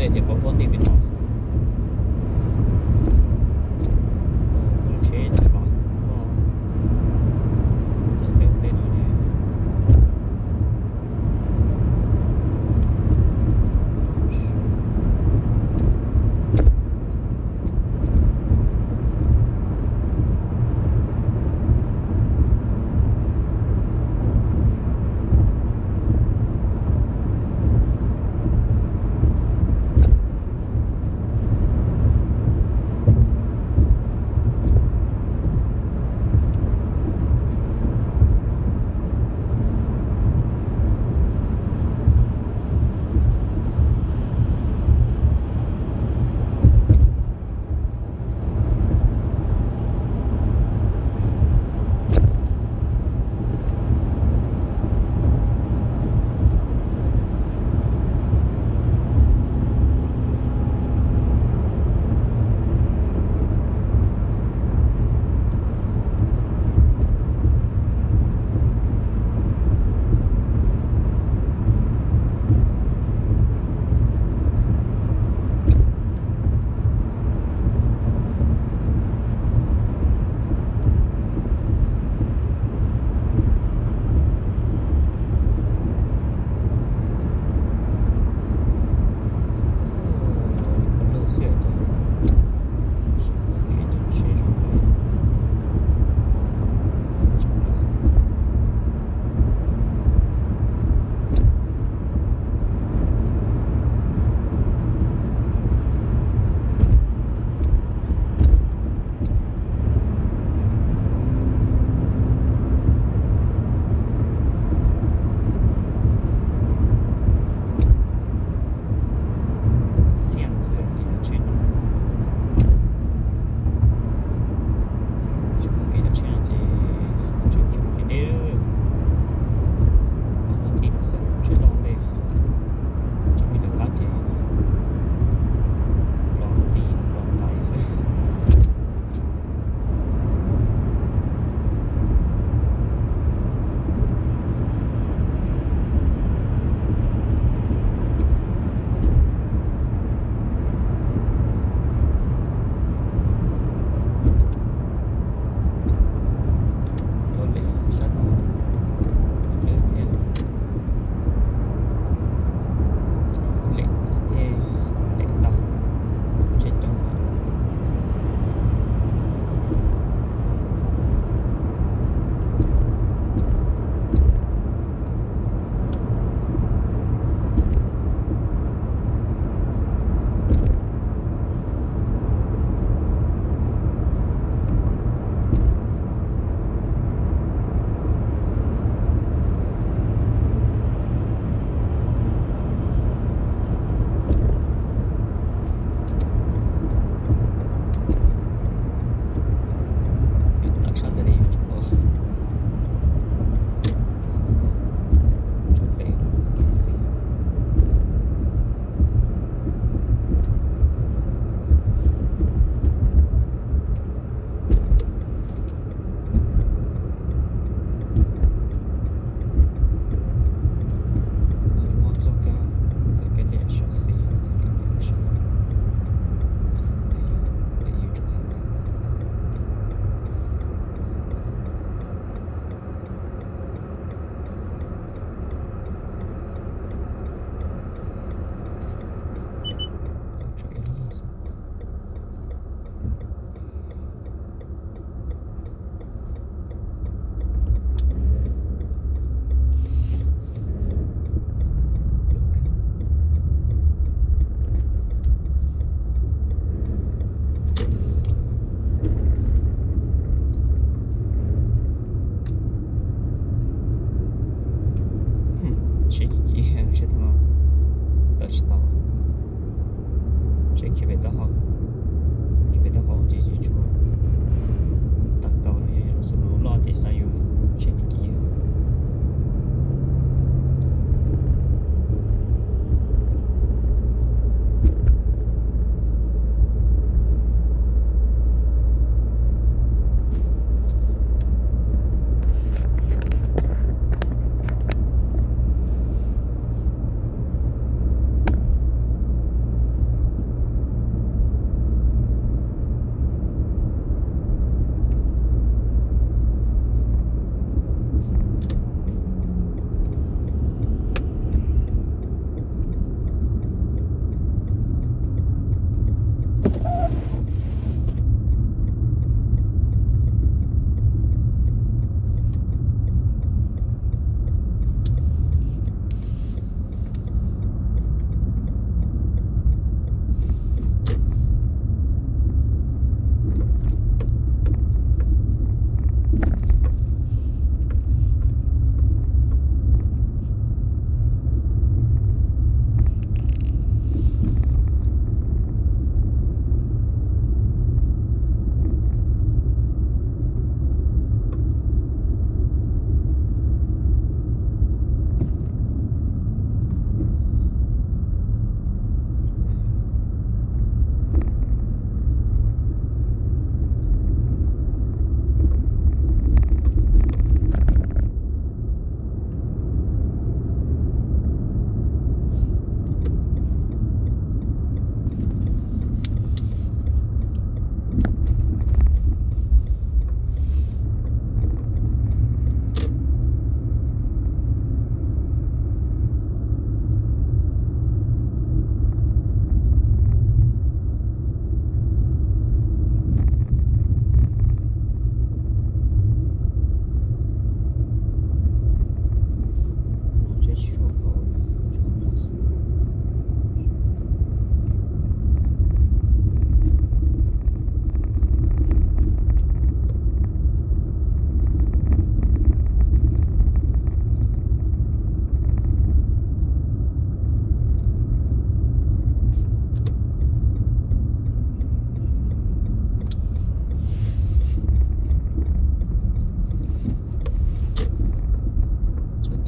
Ces pov pob ntej pem no xwb. Lub tsheb tshua loj, lawm pem ntej no ne. Xiab xwb kev cov tsheb no. Tsis pom kev cov tsheb no ces tseem khiav mus kev deb, pom pob ntej no xwb, tsheb tau ntej, tseem me lawv qab ces pom ntej pom ntais xwb. Tuaj lem sab no lawm thiab, lem thiab, lem tau, tsheb coob. Tawm sab tiaj li tsuas tsuas tes no xwb. Muab txoj kab, txoj kab liam sab xis, txoj kab liam sab laug, peb yuav tsum xav tau. Tau tso ib lub xwb. Tsheb ci ci, tsheb thaum no tawm tsis tau. Tsheb khiav pem taub hau, khiav pem taub hau ces tsis tshua tawm tau no, yog lub xub lub loj ces xav yus tsheb ci ci.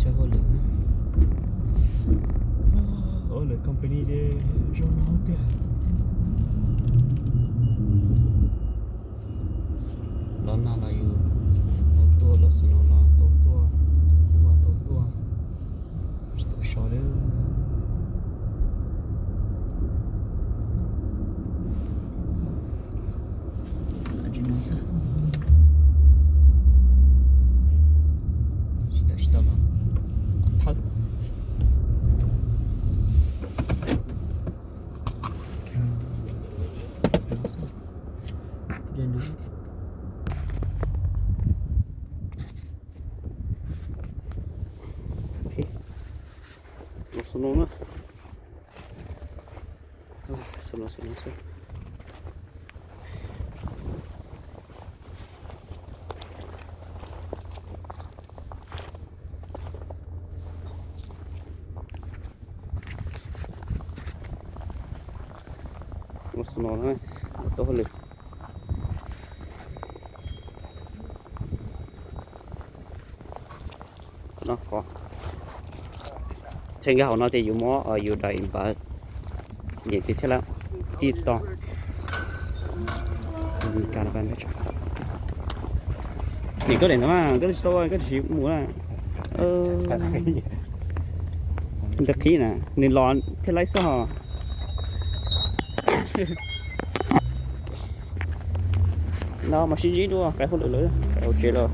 Hauj lwm, hauj lwm company ces zoo no tiag. Los nag los yus tau tuaj, los snow los tau tuaj, los tus kub los tau tuaj, tsis tau so li. Tsis no xwb, tsis tau, tsis tau los thawb. Los snow na. Snow, snow xwb. Los snow na, tau hauj lwm. Qhov no, qhov txheej nkag hauv no ces yus muab yus daim npav nyeem tias thiab lawm, tib to. Nim koj daim no mas koj tsis tau, koj tsis mus na. Ntawd qhib na, nws los thiaj laib xwb hos. No mas sib ntsib dua, qai hauj lwm lawm, qai hauv tsev lawm.